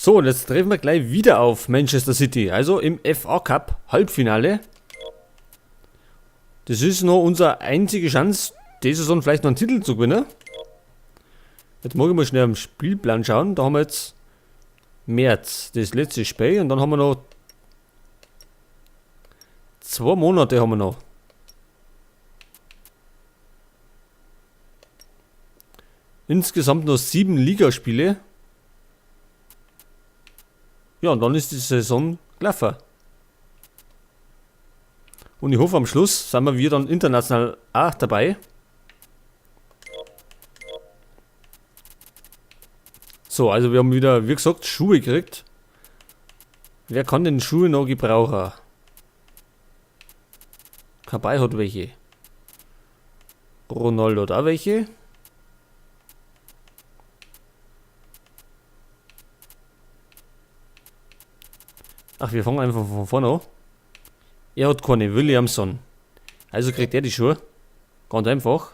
So, und jetzt treffen wir gleich wieder auf Manchester City. Also im FA Cup Halbfinale. Das ist noch unsere einzige Chance, diese Saison vielleicht noch einen Titel zu gewinnen. Jetzt mag ich mal schnell am Spielplan schauen. Da haben wir jetzt März, das letzte Spiel. Und dann haben wir noch 2 Monate haben wir noch. Insgesamt noch 7 Ligaspiele. Ja, und dann ist die Saison gelaufen. Und ich hoffe, am Schluss sind wir dann international auch dabei. So, also wir haben wieder, wie gesagt, Schuhe gekriegt. Wer kann denn Schuhe noch gebrauchen? Kabay hat welche. Ronaldo hat auch welche. Ach, wir fangen einfach von vorne an. Er hat keine, Williamson. Also kriegt er die Schuhe. Ganz einfach.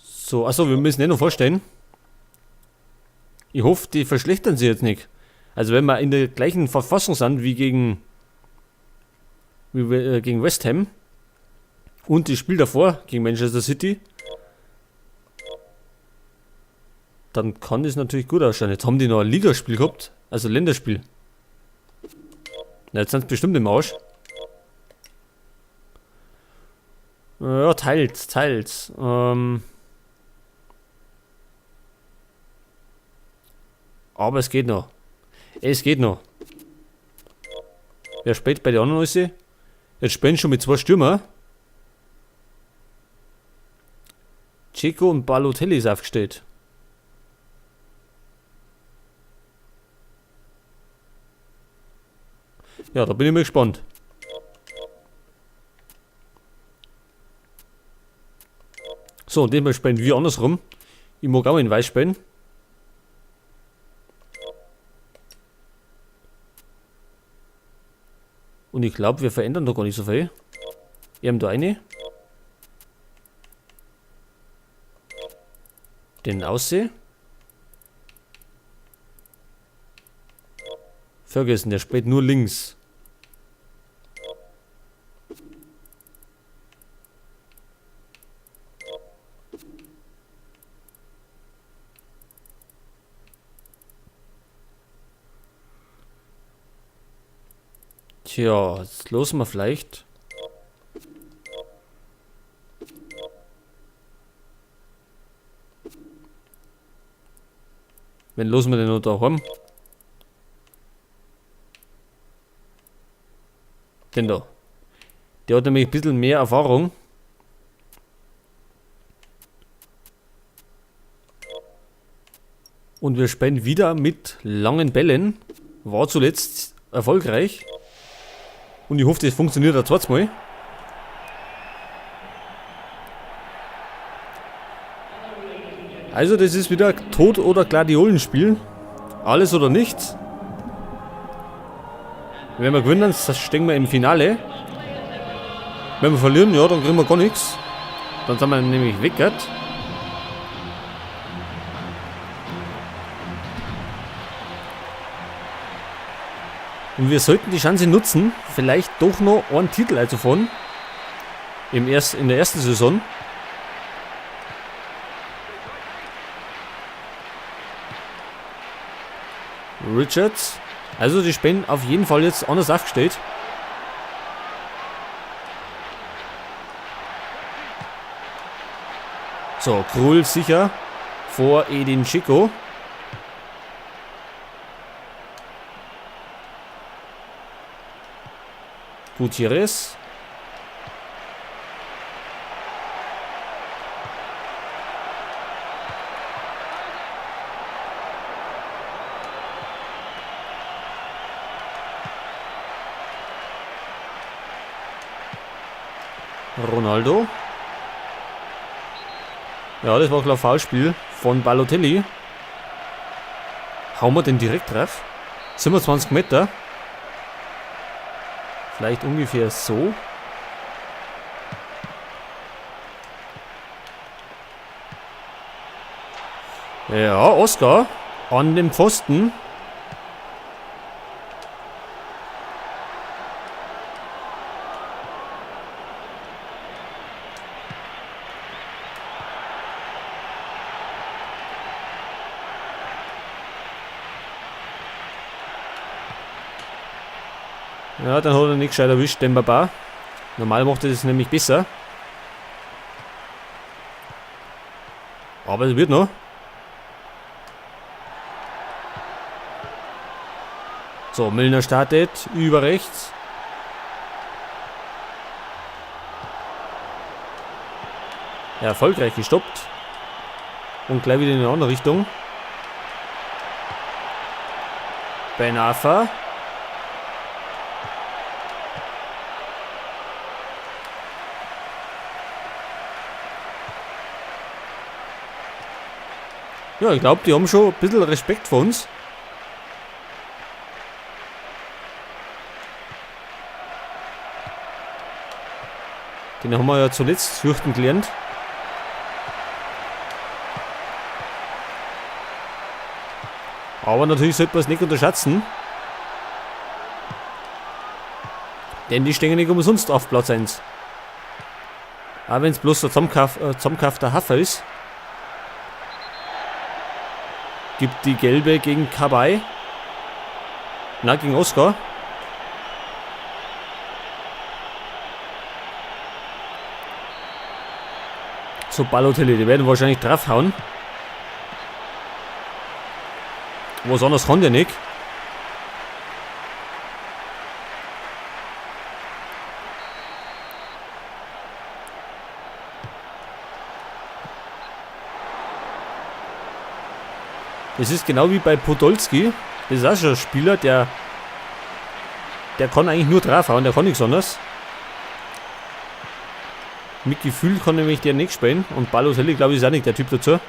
So, achso, wir müssen eh noch vorstellen. Ich hoffe, die verschlechtern sich jetzt nicht. Also wenn wir in der gleichen Verfassung sind wie gegen West Ham und das Spiel davor gegen Manchester City, dann kann das natürlich gut ausschauen. Jetzt haben die noch ein Ligaspiel gehabt, also Länderspiel. Na, jetzt sind sie bestimmt im Arsch. Ja, teils, teils. Aber es geht noch. Es geht noch. Wer spielt bei den anderen alles? Jetzt spielen schon mit 2 Stürmer. Dzeko und Balotelli ist aufgestellt. Ja, da bin ich mal gespannt. So, und diesmal spielen wir andersrum. Ich mag auch in Weiß spielen. Und ich glaub, wir verändern da gar nicht so viel. Wir haben da eine. Den Ausseh. Ferguson, der spielt nur links. Tja, jetzt losen wir vielleicht. Wen losen wir denn noch da heim? Den da. Der hat nämlich ein bisschen mehr Erfahrung. Und wir spielen wieder mit langen Bällen. War zuletzt erfolgreich. Und ich hoffe, das funktioniert auch zweites Mal. Also das ist wieder Tod- oder Gladiolenspiel. Alles oder nichts. Wenn wir gewinnen, dann stehen wir im Finale. Wenn wir verlieren, ja, dann kriegen wir gar nichts. Dann sind wir nämlich weg, gell? Und wir sollten die Chance nutzen, vielleicht doch noch einen Titel einzufahren. In der ersten Saison. Richards. Also die spielen auf jeden Fall jetzt anders aufgestellt. So, Krul sicher vor Edin Dzeko. Gutierrez. Ronaldo. Ja, das war klar Foulspiel von Balotelli. Hauen wir den direkt drauf? 27 Meter. Vielleicht ungefähr so. Ja, Oscar an dem Pfosten. Ja, dann hat er nicht gescheit erwischt, den Baba. Normal macht er das nämlich besser. Aber es wird noch. So, Milner startet über rechts. Erfolgreich gestoppt. Und gleich wieder in eine andere Richtung. Ben Arfa. Ja, ich glaub, die haben schon ein bisschen Respekt vor uns. Den haben wir ja zuletzt fürchten gelernt. Aber natürlich sollte man es nicht unterschätzen. Denn die stehen nicht umsonst auf Platz 1. Auch wenn's bloß der zusammenkaufter Hafer ist. Gibt die gelbe gegen Cabaye. Na, gegen Oscar. So, Balotelli, die werden wahrscheinlich draufhauen. Was anderes kann der nicht. Das ist genau wie bei Podolski. Das ist auch schon ein Spieler, der kann eigentlich nur draufhauen, der kann nichts anderes. Mit Gefühl kann nämlich der nicht spielen. Und Balotelli, glaube ich, ist auch nicht der Typ dazu.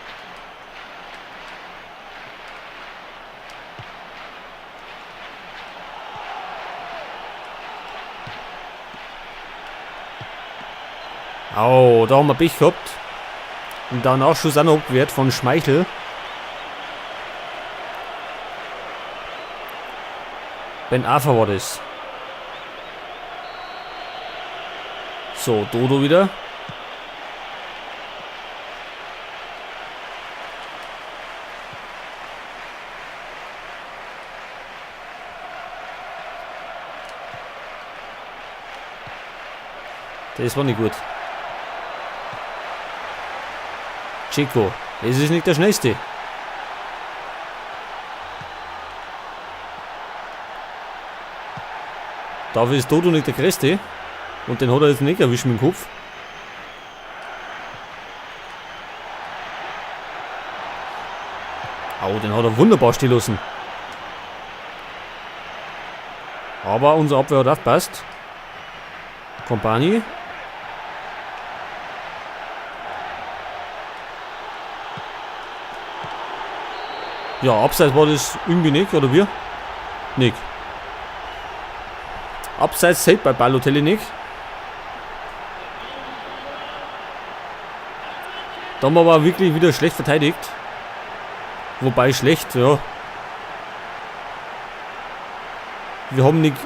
Au, da haben wir Pech gehabt. Und der Nachschuss auch noch abgewehrt von Schmeichel. Ben Arfa war das. So, Dodo wieder. Das war nicht gut. Dzeko, das ist nicht der schnellste. Dafür ist Dodo nicht der größte. Und den hat er jetzt nicht erwischt mit dem Kopf. Au, den hat er wunderbar stehen lassen. Aber unsere Abwehr hat aufgepasst. Kompany. Ja, abseits war das irgendwie nicht, oder wir? Nicht. Abseits zählt bei Balotelli nicht. Da haben wir aber wirklich wieder schlecht verteidigt. Wobei schlecht, ja. Wir haben nicht,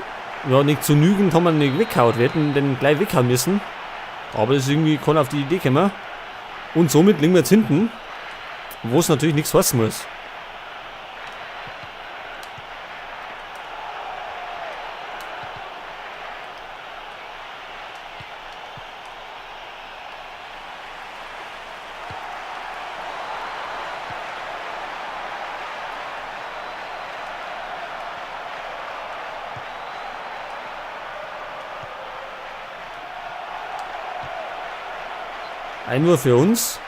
ja, nicht zu genügend haben wir nicht weggehauen. Wir hätten den gleich weghauen müssen. Aber das ist irgendwie keiner auf die Idee gekommen. Und somit liegen wir jetzt hinten, wo es natürlich nichts heißen muss. Einwurf für uns.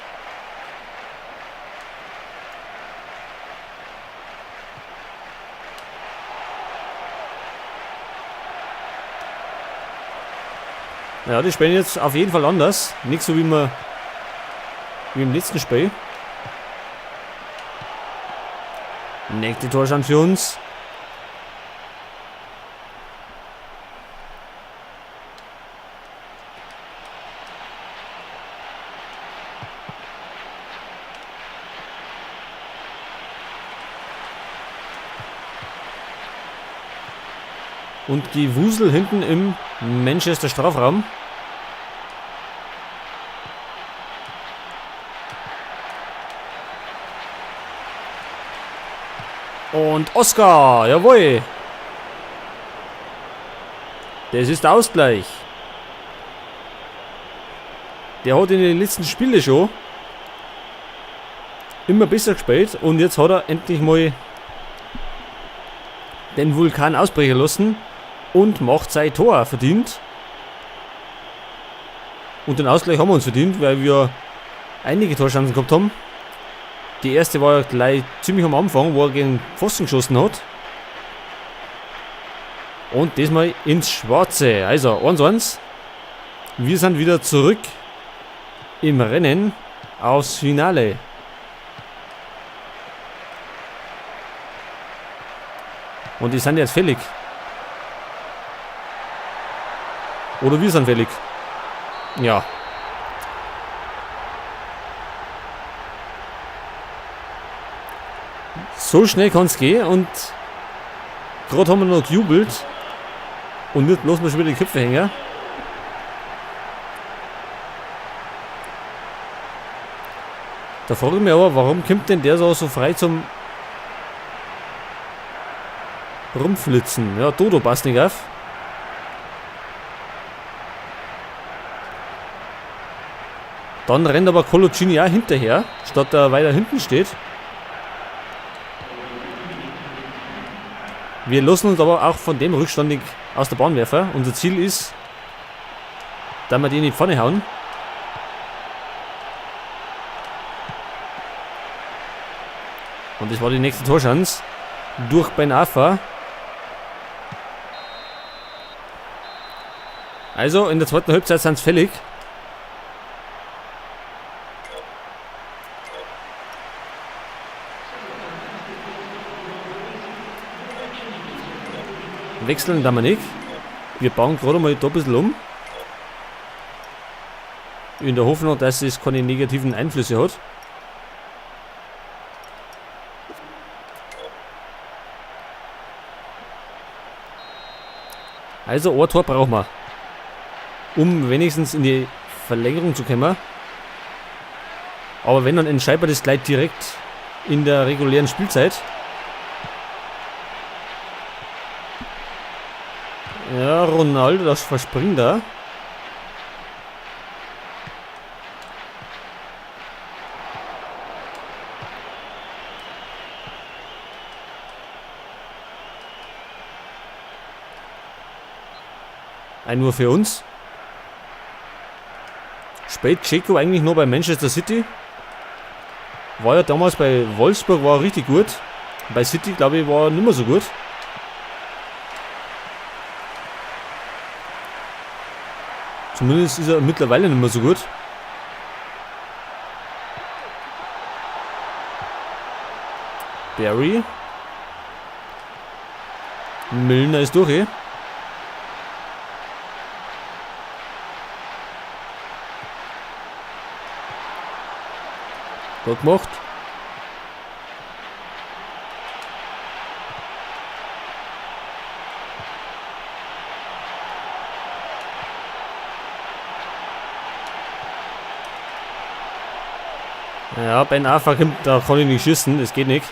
Ja, die spielen jetzt auf jeden Fall anders. Nicht so, wie wir Wie im letzten Spiel. Nächste Torchance für uns. Und die Wusel hinten im Manchester Strafraum. Und Oscar, jawohl. Das ist der Ausgleich. Der hat in den letzten Spielen schon immer besser gespielt. Und jetzt hat er endlich mal den Vulkan ausbrechen lassen und macht sein Tor verdient. Und den Ausgleich haben wir uns verdient, weil wir einige Torchancen gehabt haben. Die erste war ja gleich ziemlich am Anfang, wo er gegen Pfosten geschossen hat. Und diesmal ins Schwarze. Also 1-1. Wir sind wieder zurück im Rennen aufs Finale. Und die sind jetzt fällig. Oder wir sind fällig. Ja. So schnell kann's gehen und grad haben wir noch gejubelt und nicht bloß mal schon wieder die Köpfe hängen. Da frage ich mich aber, warum kommt denn der so frei zum Rumflitzen? Ja, Dodo passt nicht auf. Dann rennt aber Coloccini auch hinterher, statt er weiter hinten steht. Wir lassen uns aber auch von dem Rückstand nicht aus der Bahn werfen. Unser Ziel ist, dass wir die in die Pfanne hauen. Und das war die nächste Torchance durch Ben Arfa. Also in der zweiten Halbzeit sind's fällig. Wechseln da wir nicht. Wir bauen gerade mal da ein bisschen um. In der Hoffnung, dass es keine negativen Einflüsse hat. Also ein Tor brauchen wir, um wenigstens in die Verlängerung zu kommen. Aber wenn, dann entscheidet man das gleich direkt in der regulären Spielzeit. Ja, Ronaldo, das verspringt er. Ein nur für uns. Spielt Dzeko eigentlich nur bei Manchester City? War ja damals bei Wolfsburg, war er richtig gut. Bei City, glaube ich, war er nicht mehr so gut. Zumindest ist er mittlerweile nicht mehr so gut. Barry. Milner ist durch, eh? Gut gemacht. Ja, Ben Arfa kommt, da kann ich nicht schießen, das geht nicht.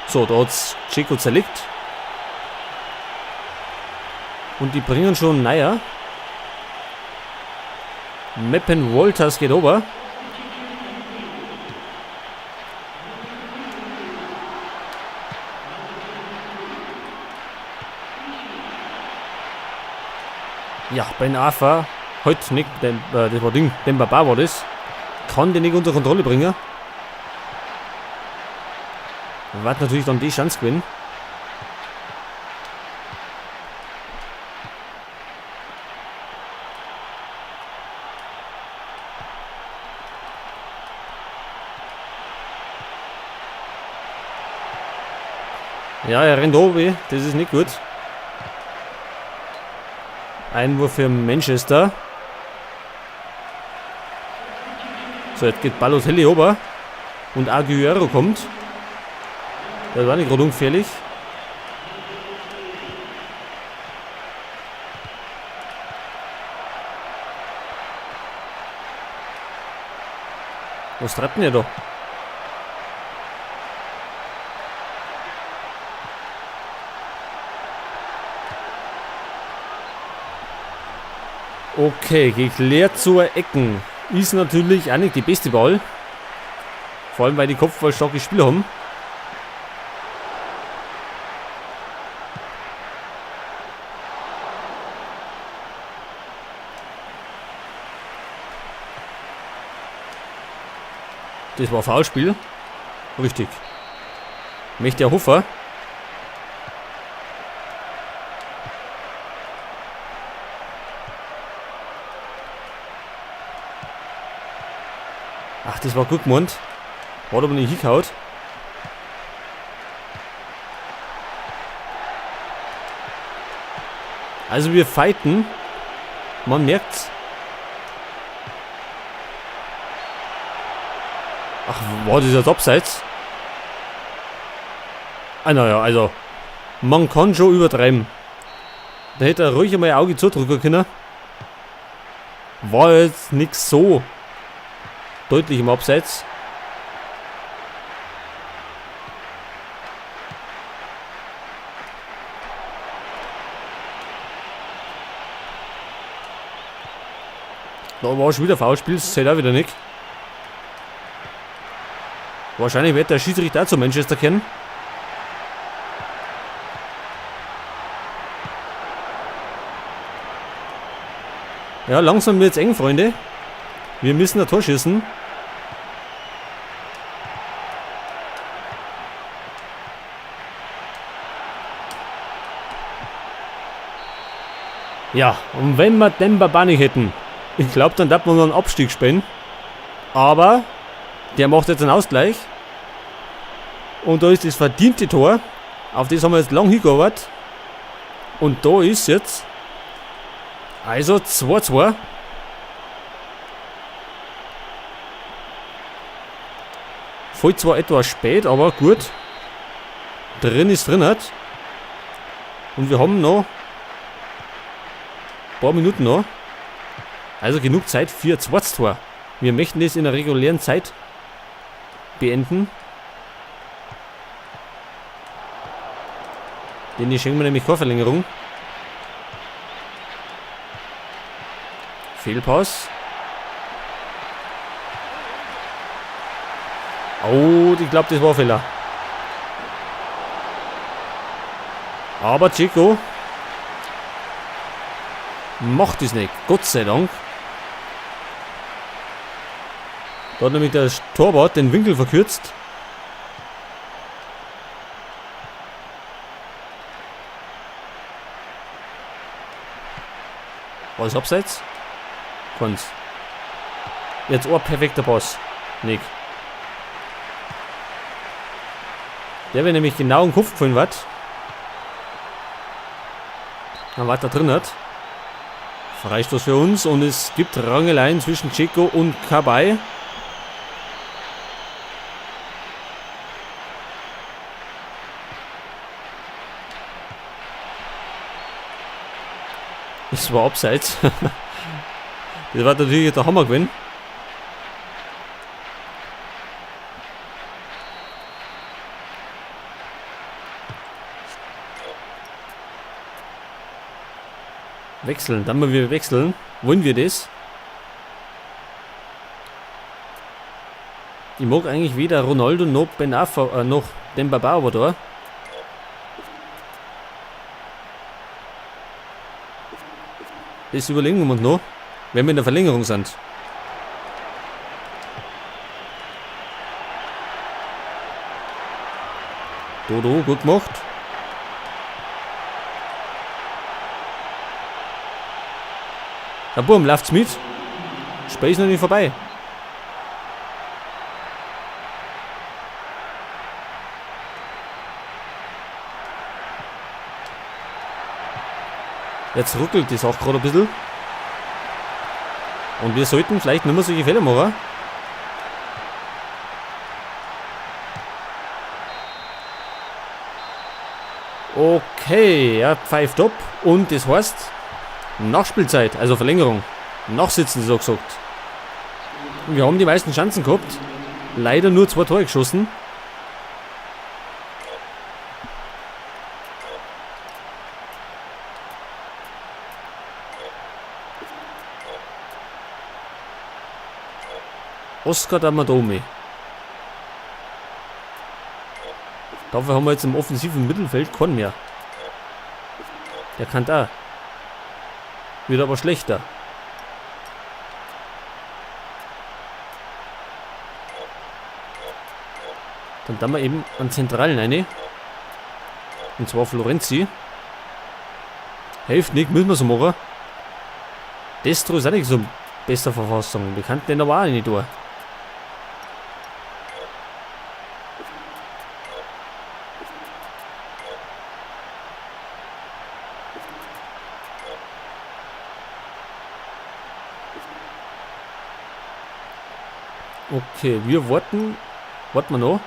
So, da hat's Dzeko zerlegt. Und die bringen schon näher. Meppen Walters geht over. Ja, Ben Arfa, heute nicht, denn das war Ding, Demba Ba war das. Kann den nicht unter Kontrolle bringen. Wird natürlich dann die Chance gewinnen. Ja, er rennt oben. Das ist nicht gut. Einwurf für Manchester. So, jetzt geht Balotelli ober. Und Agüero kommt. Das war nicht gerade ungefährlich. Was treibt denn ihr da? Okay, geklärt zur Ecken. Ist natürlich auch nicht die beste Wahl. Vor allem, weil die kopfballstarke Spieler haben. Das war Foulspiel. Richtig. Möchte der Hofer. Ach, das war gut gemeint. War aber nicht hingehauen. Also wir fighten. Man merkt's. Ach, war das jetzt abseits? Ah, naja, also. Man kann schon übertreiben. Da hätte er ruhig einmal ein Auge zudrücken können. War jetzt nix so deutlich im Abseits. Da war schon wieder Foulspiel, das zählt auch wieder nicht. Wahrscheinlich wird der Schiedsrichter auch zu Manchester kennen. Ja, langsam wird's eng, Freunde. Wir müssen ein Tor schießen. Ja, und wenn wir Demba Ba nicht hätten, ich glaub, dann darf man noch einen Abstieg spielen. Aber der macht jetzt einen Ausgleich. Und da ist das verdiente Tor. Auf das haben wir jetzt lang hingearbeitet. Und da ist jetzt also 2-2. Fällt zwar etwas spät, aber gut. Drin ist drin hat. Und wir haben noch ein paar Minuten noch. Also genug Zeit für ein zweites Tor. Wir möchten das in der regulären Zeit beenden. Denn die schenken wir nämlich keine Verlängerung. Fehlpass. Oh, ich glaub, das war ein Fehler. Aber Dzeko macht es nicht. Gott sei Dank. Da hat nämlich der Torwart den Winkel verkürzt. War das abseits? Kann's. Jetzt ein perfekter Pass. Nick. Der wäre nämlich genau im Kopf gefallen, wat? Dann weiter drin hat. Freistoß für uns und es gibt Rangeleien zwischen Dzeko und Cabaye. Das war abseits. Das war natürlich der Hammer gewesen. Wechseln, dann mal wir wechseln. Wollen wir das? Ich mag eigentlich weder Ronaldo noch Ben Arfa, noch Demba Ba, aber da. Das überlegen wir uns noch, wenn wir in der Verlängerung sind. Dodo, gut gemacht. Der Burm läuft's mit. Spiel ist noch nicht vorbei. Jetzt ruckelt das auch gerade ein bisschen. Und wir sollten vielleicht nicht mehr solche Fehler machen. Okay, er pfeift ab. Und das heißt Nachspielzeit, also Verlängerung. Nachsitzen, so gesagt. Wir haben die meisten Chancen gehabt. Leider nur 2 Tore geschossen. Oscar Damadomi. Dafür haben wir jetzt im offensiven Mittelfeld keinen mehr. Der kann da. Wird aber schlechter. Dann tun wir eben einen zentralen rein. Und zwar Florenzi. Hilft nicht, müssen wir so machen. Destro ist auch nicht so bester Verfassung. Wir könnten den aber auch nicht tun. Okay, wir warten. Warten wir noch.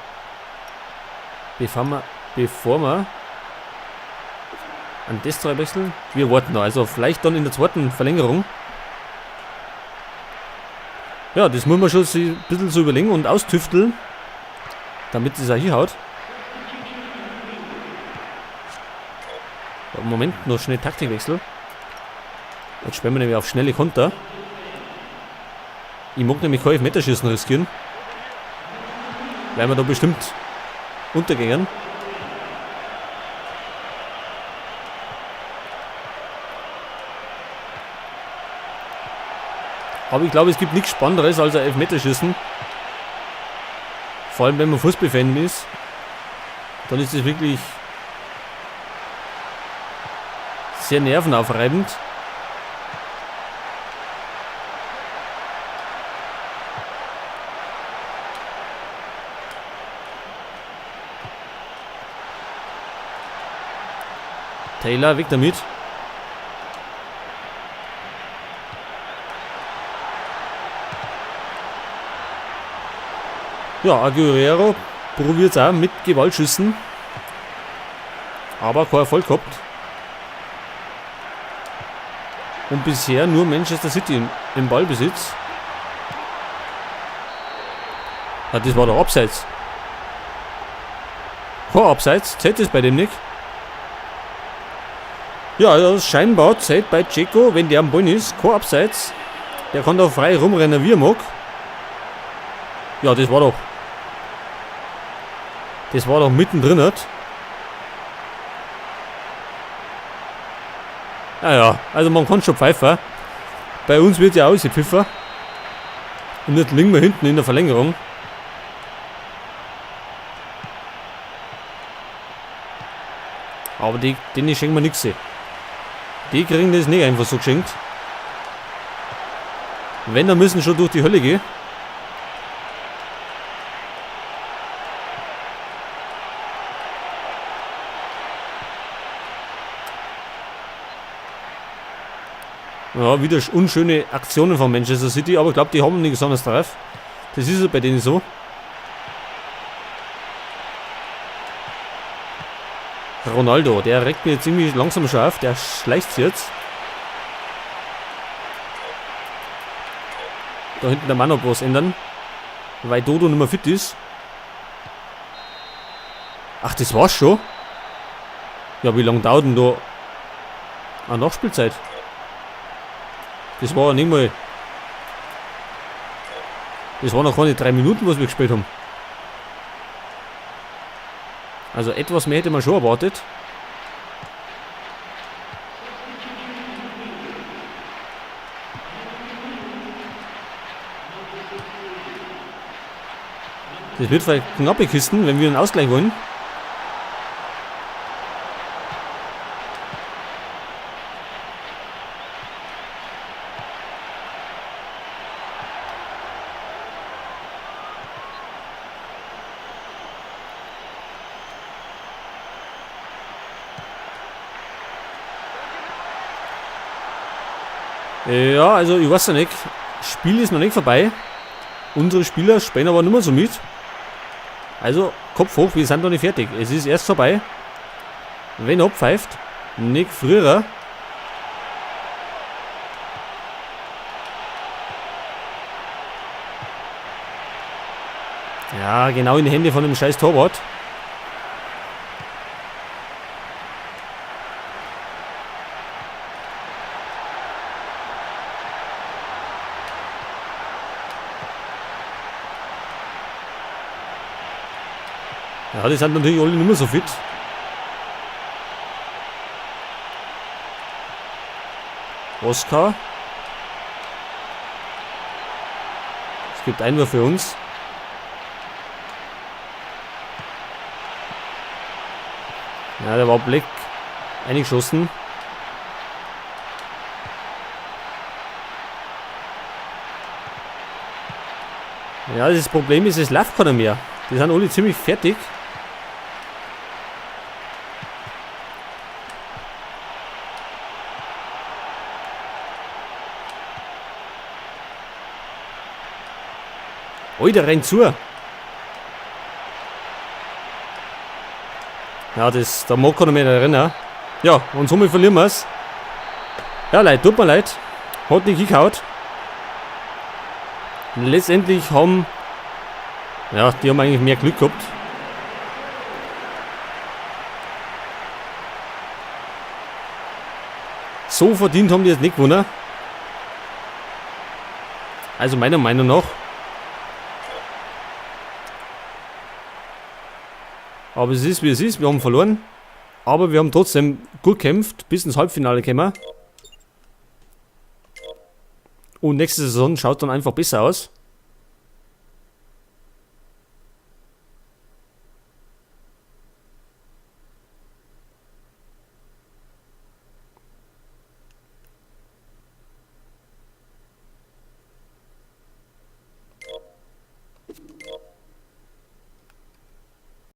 Bevor wir an Destroy wechseln. Wir warten noch. Also vielleicht dann in der zweiten Verlängerung. Ja, das muss man schon sich ein bisschen so überlegen und austüfteln, damit es auch hier haut. Moment, noch schnell Taktikwechsel. Jetzt spielen wir nämlich auf schnelle Konter. Ich mag nämlich kein Elfmeterschießen riskieren. Weil wir da bestimmt untergehen. Aber ich glaube, es gibt nichts Spannenderes als ein Elfmeterschießen. Vor allem, wenn man Fußballfan ist. Dann ist es wirklich sehr nervenaufreibend. Taylor, weg damit. Ja, Aguero probiert's auch mit Gewaltschüssen. Aber kein Erfolg gehabt. Und bisher nur Manchester City im Ballbesitz. Ah, das war doch Abseits. Kein Abseits, zählt das bei dem nicht? Ja, also scheinbar zählt bei Dzeko, wenn der am Ball ist, kein Abseits. Der kann da frei rumrennen, wie er mag. Ja, das war doch. Das war doch mittendrin, nicht? Naja, also man kann schon pfeifen. Bei uns wird ja ausgepfiffen. Und jetzt liegen wir hinten in der Verlängerung. Aber denen schenken wir nichts. Die kriegen das nicht einfach so geschenkt. Wenn, dann müssen schon durch die Hölle gehen. Ja, wieder unschöne Aktionen von Manchester City, aber ich glaub, die haben nichts anderes drauf. Das ist ja bei denen so. Ronaldo, der regt mir jetzt irgendwie langsam schon auf, der schleicht jetzt. Da hinten der Mann noch was ändern, weil Dodo nicht mehr fit ist. Ach, das war's schon? Ja, wie lange dauert denn da eine Nachspielzeit? Das war ja nicht mal. Das waren noch keine 3 Minuten, was wir gespielt haben. Also etwas mehr hätte man schon erwartet. Das wird vielleicht knappe Kisten, wenn wir einen Ausgleich wollen. Ja, also ich weiß ja nicht. Spiel ist noch nicht vorbei. Unsere Spieler spielen aber nicht mehr so mit. Also, Kopf hoch, wir sind noch nicht fertig. Es ist erst vorbei. Wenn er abpfeift, nicht früher. Ja, genau in die Hände von dem scheiß Torwart. Ja, die sind natürlich alle nicht mehr so fit. Oscar. Es gibt Einwurf für uns. Ja, der war Blick eingeschossen. Ja, das Problem ist, es läuft keiner mehr. Die sind alle ziemlich fertig. Alter, rennt zu. Ja, das, da mag keiner mehr erinnern. Ja, und somit verlieren wir's. Ja, Leute, tut mir leid. Hat nicht hingehauen. Letztendlich haben... Ja, die haben eigentlich mehr Glück gehabt. So verdient haben die jetzt nicht gewonnen. Also meiner Meinung nach. Aber es ist, wie es ist. Wir haben verloren. Aber wir haben trotzdem gut gekämpft, bis ins Halbfinale gekommen. Und nächste Saison schaut dann einfach besser aus.